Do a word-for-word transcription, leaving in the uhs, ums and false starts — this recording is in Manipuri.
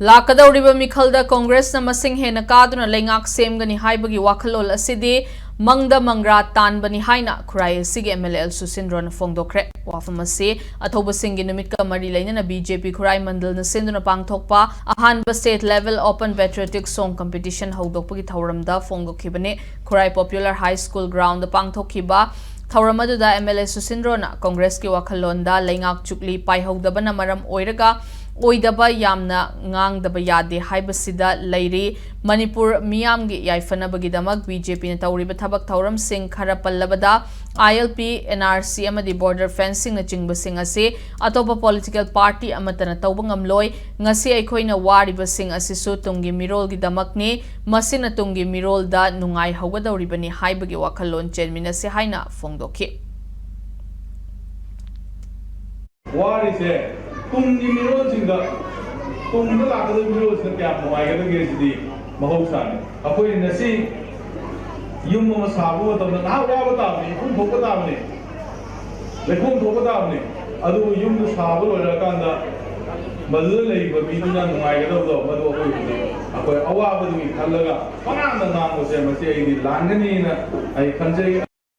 ꯂꯥꯛꯀꯗꯧꯔꯤꯕ ꯃꯤꯈꯜꯗ ꯀꯣꯡꯒ꯭ꯔꯦꯁꯅ ꯃꯁꯤꯡ ꯍꯦꯟꯅ ꯀꯥꯗꯨꯅ ꯂꯩꯉꯥꯛ ꯁꯦꯝꯒꯅꯤ ꯍꯥꯏꯕꯒꯤ ꯋꯥꯈꯜꯂꯣꯟ ꯑꯁꯤꯗꯤ ꯃꯪꯗ ꯃꯪꯒ꯭ꯔꯥ ꯇꯥꯟꯕꯅꯤ ꯍꯥꯏꯅ ꯈꯨꯔꯥꯏ ꯑꯁꯤꯒꯤ M L A ꯑꯦꯜ ꯁꯨꯁꯤꯟꯗ꯭ꯔꯣꯅ ꯐꯣꯡꯗꯣꯛꯈ꯭ꯔꯦ꯫ ꯋꯥꯐꯝ ꯑꯁꯤ ꯑꯊꯧꯕꯁꯤꯡꯒꯤ ꯅꯨꯃꯤꯠꯀ ꯃꯔꯤ ꯂꯩꯅꯅ B J P ꯈꯨꯔꯥꯏ ꯃꯟꯗꯜꯅ ꯁꯤꯟꯗꯨꯅ ꯄꯥꯡꯊꯣꯛꯄ ꯑꯍꯥꯟꯕ State Level Open Patriotic Song Competition ꯍꯧꯗꯣꯛꯄꯒꯤ ꯊꯧꯔꯝꯗ ꯐꯣꯡꯗꯣꯛꯈꯤꯕꯅꯤ꯫ ꯈꯨꯔꯥꯏ Popular High School ground ꯗ ꯄꯥꯡꯊꯣꯛꯈꯤꯕ ꯊꯧꯔꯝ ꯑꯗꯨꯗ M L A ꯁꯨꯁꯤꯟꯗ꯭ꯔꯣꯅ ꯀꯣꯡꯒ꯭ꯔꯦꯁꯀꯤ ꯋꯥꯈꯜꯂꯣꯟꯗ ꯂꯩꯉꯥꯛ ꯆꯨꯛꯂꯤ ꯄꯥꯏꯍꯧꯗꯕꯅ ꯃꯔꯝ ꯑꯣꯏꯔꯒ ꯑꯣꯏꯗꯕ ꯌꯥꯝꯅ ꯉꯥꯡꯗꯕ ꯌꯥꯗꯦ ꯍꯥꯏꯕꯁꯤꯗ ꯂꯩꯔꯤ꯫ ꯃꯅꯤꯄꯨꯔ ꯃꯤꯌꯥꯝꯒꯤ ꯌꯥꯏꯐꯅꯕꯒꯤꯗꯃꯛ B J P ꯅ ꯇꯧꯔꯤꯕ ꯊꯕꯛ ꯊꯧꯔꯝꯁꯤꯡ ꯈꯔ ꯄꯜꯂꯕꯗ, I L P, N R C ꯑꯃꯗꯤ border fencing ꯅꯆꯤꯡꯕꯁꯤꯡ ꯑꯁꯤ ꯑꯇꯣꯞꯄ political party ꯑꯃꯠꯇꯅ ꯇꯧꯕ ꯉꯝꯂꯣꯏ꯫ ꯉꯁꯤ ꯑꯩꯈꯣꯏꯅ ꯋꯥꯔꯤꯕꯁꯤꯡ ꯑꯁꯤꯁꯨ ꯇꯨꯡꯒꯤ ꯃꯤꯔꯣꯜꯒꯤꯗꯃꯛꯅꯤ꯫ ꯃꯁꯤꯅ ꯇꯨꯡꯒꯤ ꯃꯤꯔꯣꯜꯗ ꯅꯨꯡꯉꯥꯏꯍꯧꯒꯗꯧꯔꯤꯕꯅꯤ ꯍꯥꯏꯕꯒꯤ ꯋꯥꯈꯜꯂꯣꯟ ꯆꯦꯟꯃꯤꯟꯅꯁꯤ ꯍꯥꯏꯅ ꯐꯣꯡꯗꯣꯛꯈꯤ꯫ ꯋꯥꯔꯤꯁꯦ ꯇꯨꯡꯒꯤ ꯃꯤꯔꯣꯜꯁꯤꯡꯗ, ꯇꯨꯡꯗ ꯂꯥꯛꯀꯗꯕ ꯃꯤꯔꯣꯜꯁꯤꯅ ꯀꯌꯥꯝ ꯅꯨꯡꯉꯥꯏꯒꯗꯒꯦ ꯁꯤꯗꯤ ꯃꯍꯧꯁꯥꯅꯤ꯫ ꯑꯩꯈꯣꯏ ꯉꯁꯤ ꯌꯨꯝ ꯑꯃ ꯁꯥꯕ ꯃꯇꯝꯗ ꯉꯥꯏꯍꯥꯛ ꯋꯥꯕ ꯇꯥꯕꯅꯤ, ꯏꯈꯣꯡ ꯊꯣꯛꯄ ꯇꯥꯕꯅꯤ, ꯂꯩꯈꯣꯝ ꯊꯣꯛꯄ ꯇꯥꯕꯅꯤ꯫ ꯑꯗꯨꯕꯨ ꯌꯨꯝꯗꯨ ꯁꯥꯕ ꯂꯣꯏꯔꯀꯥꯟꯗ ꯃꯗꯨꯗ ꯂꯩꯔꯤꯕ ꯃꯤꯗꯨꯅ ꯅꯨꯡꯉꯥꯏꯒꯗꯕꯗꯣ, ꯃꯗꯨ ꯑꯩꯈꯣꯏ ꯍꯧꯖꯤꯛ ꯑꯩꯈꯣꯏ ꯑꯋꯥꯕꯗꯨꯒꯤ ꯈꯜꯂꯒ ꯄꯉꯥꯡꯗ ꯉꯥꯡꯕꯁꯦ, ꯃꯁꯤ ꯑꯩꯗꯤ ꯂꯥꯟꯒꯅꯤꯅ ꯑꯩ ꯈꯟꯖꯩ꯫